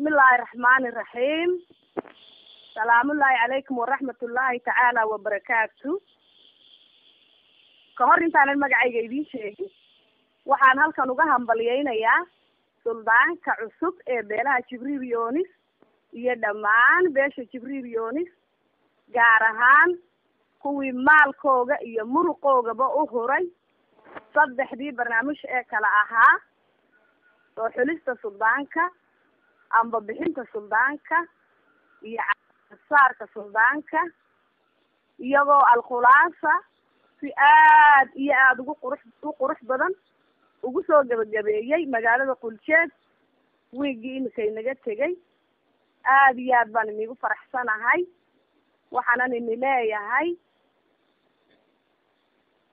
Bismillaahi raxmaani raxiim. Salaamullaahi calaykum waraxmatullaahi tacaala wabarakaatu. Ka hor intaanan magacayga idiin sheegin, waxaan halkan uga hambalyeynayaa suldaanka cusub ee beelaha Jibriil Yoonis iyo dhammaan beesha Jibriil Yoonis, gaar ahaan kuwii maalkooga iyo muruqoogaba u huray saddexdii barnaamij ee kala ahaa soo xulista suldaanka, amba bixinta suldaanka iyo saarka suldaanka, iyagoo alkhulaasa si aad iyo aada ugu qurux u qurux badan ugu soo gebagabeeyey magaalada Quljeed wiiggii imika inaga tegay. Aada iyo aad baan inigu faraxsanahay, waxaanan ini leeyahay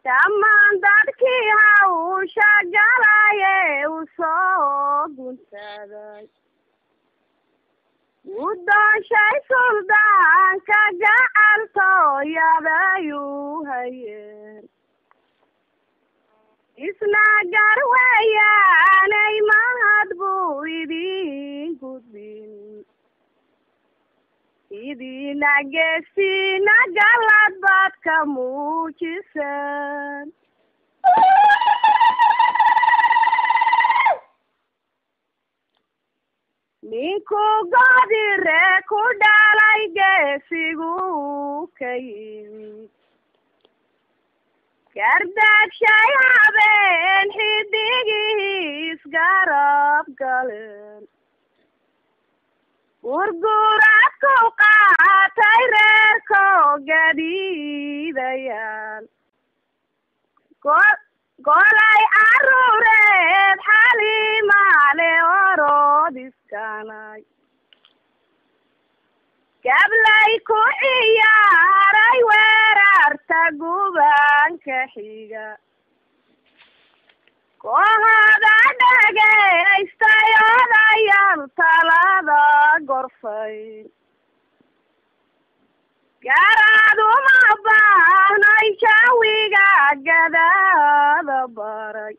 dhammaan dadkii hawsha galaye u soo guntaaday, u doonshay suldaanka gacaltooyadayu hayeen, isna garweyaanay mahad buu idin gudbin, idina geesiina galad baad ka muujiseen. Ninku godire ku dhalay geesigu ka yimid, gardaagshay habeen xidigiis garab galeen, gurguraad ku qaatay reerko gadiidayaan, golay caruureed xalimaale orod iskanay, gablay ku ciyaaray weerarta gubanka xiga, koohada dhagaystay odayaal talada gorfay, garaad uma baahnay jawiga gadaada baray,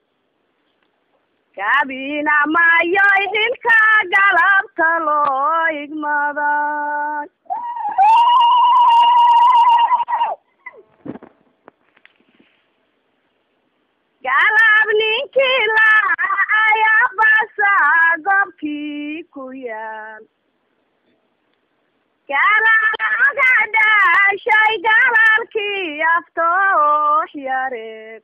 kabina mayoy xilka galabta loo igmaday. Galab ninkii laacay abasa goobkii ku yaal, galalaga dhashay galalkii aftoox yareed,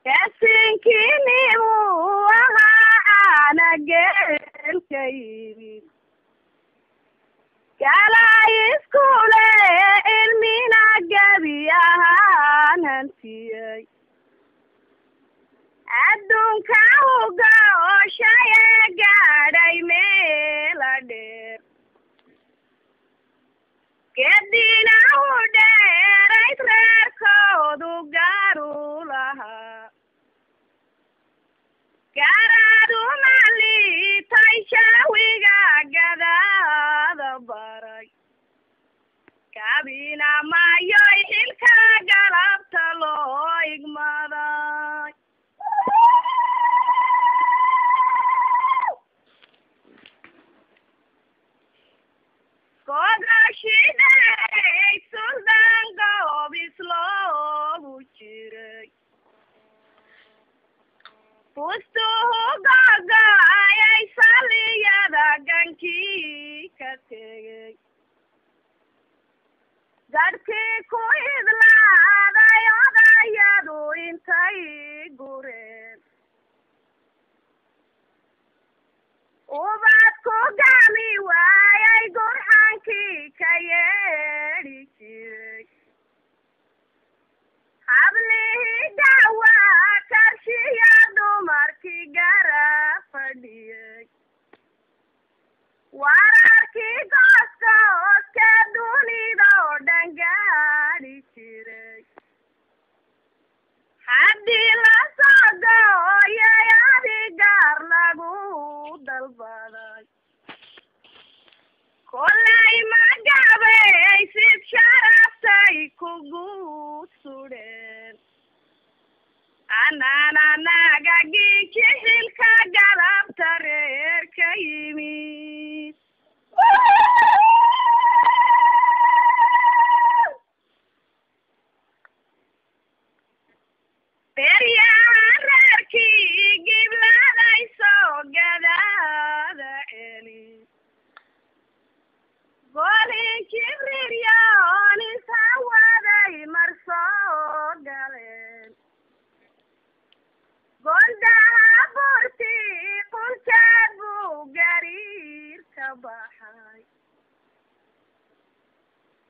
kasiinkiinimuu ahaa caana geelka yimid, galay iskule ilmina gebi ahaan hantiyey, adduunka ugooshay ee gaadhay meela dheer, gedina u dheerayd reerkoodu gaaru lahaa, garaad umalitay jawiga gadaada baray, kabina mayoy xilka galabta loo igmaday. Gogoshiday suldaan goobis loogu jiray, fustuhu gogo'ayay saliyada gankii ka tegey, gadhkii ku idlaaday odayadu intay gureen, ubad ku gami waayay gurxankii ka yeedhi jiray, hablihii dhawaa karshiya dumarkii gara fadhiyey, wararkii gooskooska dunida oo dhan gaadhi jiray, haddii lasoo gooyay adi gaar lagu dalbaday, kolay ma gabaysid sharaftay kugu sudheen, anana naga giiji xilka galabta reerka Baxay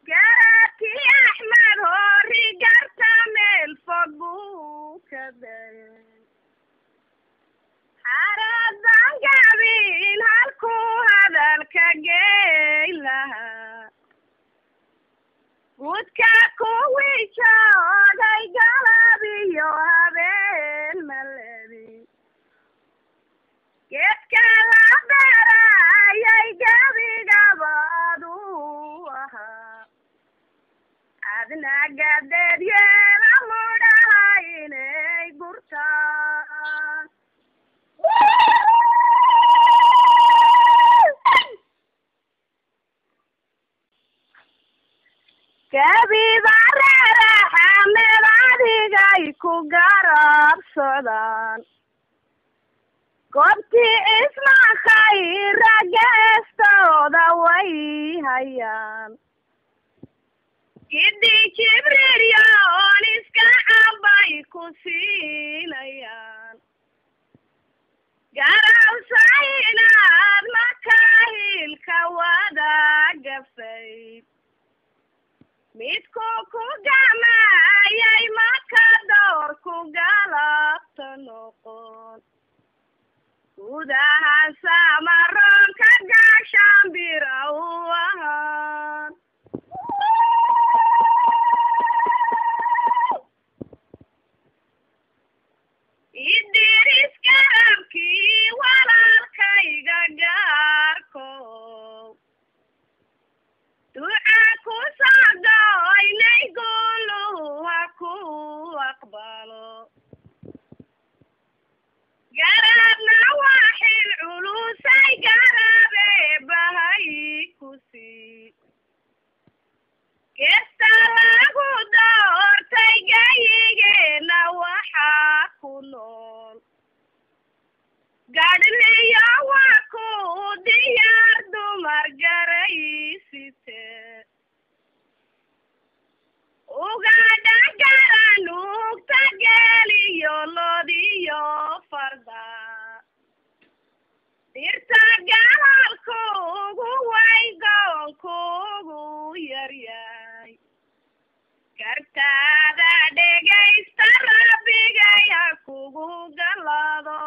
garaadkii Axmed Hori garta meel fog buu ka dayay, xaradan gabin halkuu hadalka gey lahaa. Gudka kuwii joogay galab iyo habeen malebi, geedka la beerayay gebigabadu ahaa. Adna gadeed yeela mudhaha inay gurtaan. Gebida reere Xamed adigay ku garab socdaan, goobtii Isma Khayra geestooda way hayaan. Gidi Jibriil yoon iska cambay ku siinayaan, garawsa inaad makaahilka wada gafayd. Midku ku gamayay maka door ku galabta noqon, gudaha Samaroonka gaashaan bira u ahaan. Idiris garabkii walaalkayga gaarkow, duca ku socdoynay guluha ku aqbalo. Garaadna waa xil culusay, garabe bahay ku sii. Geesta lagu doortay gayigeena waxaa ku nool gadhliyo, waa ku diyaar dumar garaysite. Ugaadha garanuugta geeliyo lodiyo farda, dhirta galaalkugu way goonkugu yaryahay. Gartaada dhegaysta, rabbigay ha kugu galado.